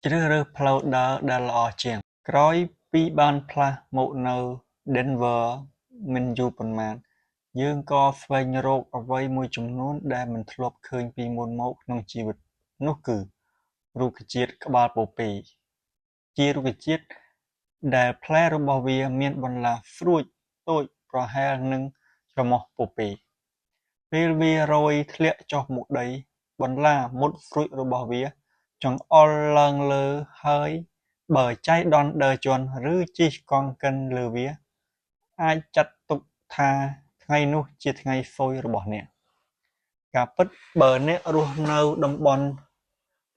ជ្រើសរើសផ្លូវដើរដែលល្អជាង ក្រោយពីបានផ្លាស់មកនៅ ឌិនវើ មិនយូរប៉ុន្មាន យើងក៏ស្វែងរកអ្វីមួយចំនួនដែលមិនធ្លាប់ឃើញពីមុនមកក្នុងជីវិត នោះគឺ រុក្ខជាតិក្បាលពពែ ជារុក្ខជាតិដែលផ្លែរបស់វាមានបន្លាស្រួចតូចប្រហែលនឹងច្រមុះពពែ ពេលវារោយធ្លាក់ចុះមកដី បន្លាមុតស្រួចរបស់វាចង្អុលឡើងលើហើយបើចៃដន្យដើរជាន់ ឬជិះកង់កិនលើវា អាចចាត់ទុកថាថ្ងៃនោះជាថ្ងៃស៊យរបស់អ្នក ការពិតបើអ្នករស់នៅតំបន់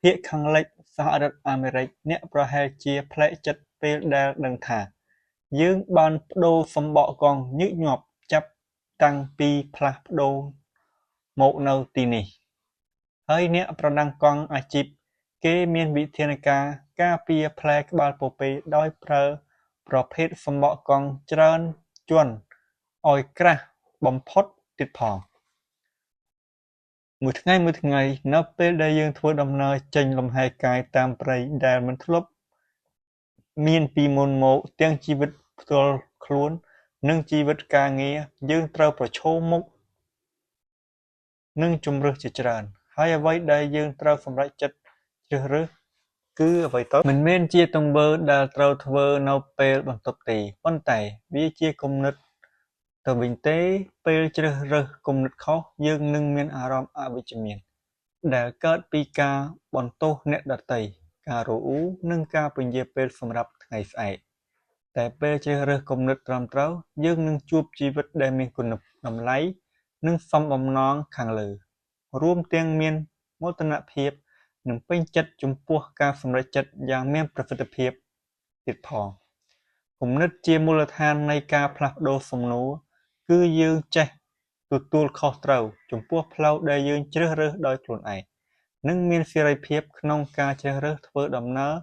ភាគខាងលិចសហរដ្ឋអាមេរិក អ្នកប្រហែលជាប្លែកចិត្តពេលដែលដឹងថា យើងបានប្ដូរសំបកកង់ញឹកញាប់ចាប់តាំងពីផ្លាស់ប្ដូរមកនៅទីនេះ ហើយអ្នកប្រណាំងកង់អាជីពគេមានវិធានការការពារផ្លែក្បាលពពែដោយប្រើប្រភេទសំបកកង់ច្រើនជាន់ឲ្យក្រាស់បំផុតទៀតផង មួយថ្ងៃៗ នៅពេលដែលយើងធ្វើដំណើរចេញលំហែកាយតាមព្រៃដែលមិនធ្លាប់មានពីមុនមកទាំងជីវិតផ្ទាល់ខ្លួន និងជីវិតការងារយើងត្រូវប្រឈមមុខនឹងជម្រើសជាច្រើន ហើយអ្វីដែលយើងត្រូវសម្រេចចិត្តជ្រើសរើសគឺអ្វីទៅ មិនមែនជាទង្វើដែលត្រូវធ្វើនៅពេលបន្ទាប់ទេ ប៉ុន្តែវាជាគំនិតទៅវិញទេពេលជ្រើសរើសគំនិតខុស យើងនឹងមានអារម្មណ៍អវិជ្ជមាន ដែលកើតពីការបន្ទោសអ្នកដទៃ ការរអ៊ូ និងការពន្យារពេលសម្រាប់ថ្ងៃស្អែក តែពេលជ្រើសរើសគំនិតត្រឹមត្រូវ យើងនឹងជួបជីវិតដែលមានគុណតម្លៃ និងសមបំណងខាងលើ រួមទាំងមានមោទនភាព និងពេញចិត្តចំពោះការសម្រេចចិត្តយ៉ាងមានប្រសិទ្ធភាពទៀតផង គំនិតជាមូលដ្ឋាននៃការផ្លាស់ប្ដូរសំណួរ គឺយើងចេះទទួលខុសត្រូវចំពោះផ្លូវដែលយើងជ្រើសរើសដោយខ្លួនឯង និងមានសេរីភាពក្នុងការជ្រើសរើសធ្វើដំណើរ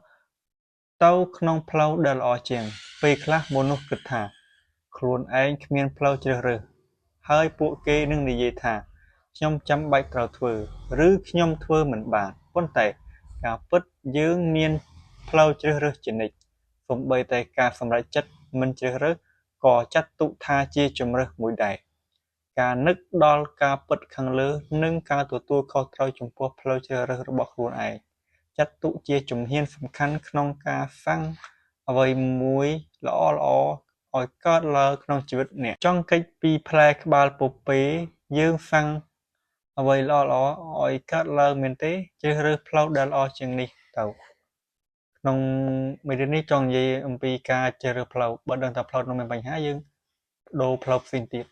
ទៅក្នុងផ្លូវដែលល្អជាង ពេលខ្លះមនុស្សគិតថា ខ្លួនឯងគ្មានផ្លូវជ្រើសរើស ហើយពួកគេនឹងនិយាយថា ខ្ញុំចាំបាច់ត្រូវធ្វើ ឬខ្ញុំធ្វើមិនបាន ប៉ុន្តែការពិតយើងមានផ្លូវជ្រើសរើសជានិច្ច សូម្បីតែការសម្រេចចិត្តមិនជ្រើសរើស ក៏ចាត់ទុកថាជាជម្រើសមួយដែរ ការនឹកដល់ការពិតខាងលើ និងការទទួលខុសត្រូវចំពោះផ្លូវជ្រើសរើសរបស់ខ្លួនឯង ចាត់ទុកជាជំហានសំខាន់ក្នុងការសាងអ្វីមួយល្អៗឲ្យកើតឡើងក្នុងជីវិតអ្នក ចង់គេចពីផ្លែក្បាលពពែយើងសាងអ្វីល្អៗឲ្យកើតឡើងមែនទេ ជ្រើសរើសផ្លូវដែលល្អជាងនេះទៅ ក្នុងមេរៀននេះចង់និយាយអំពីការជ្រើសរើសផ្លូវបើដឹងថាផ្លូវនោះមានបញ្ហាយើងប្ដូរផ្លូវផ្សេងទៀត។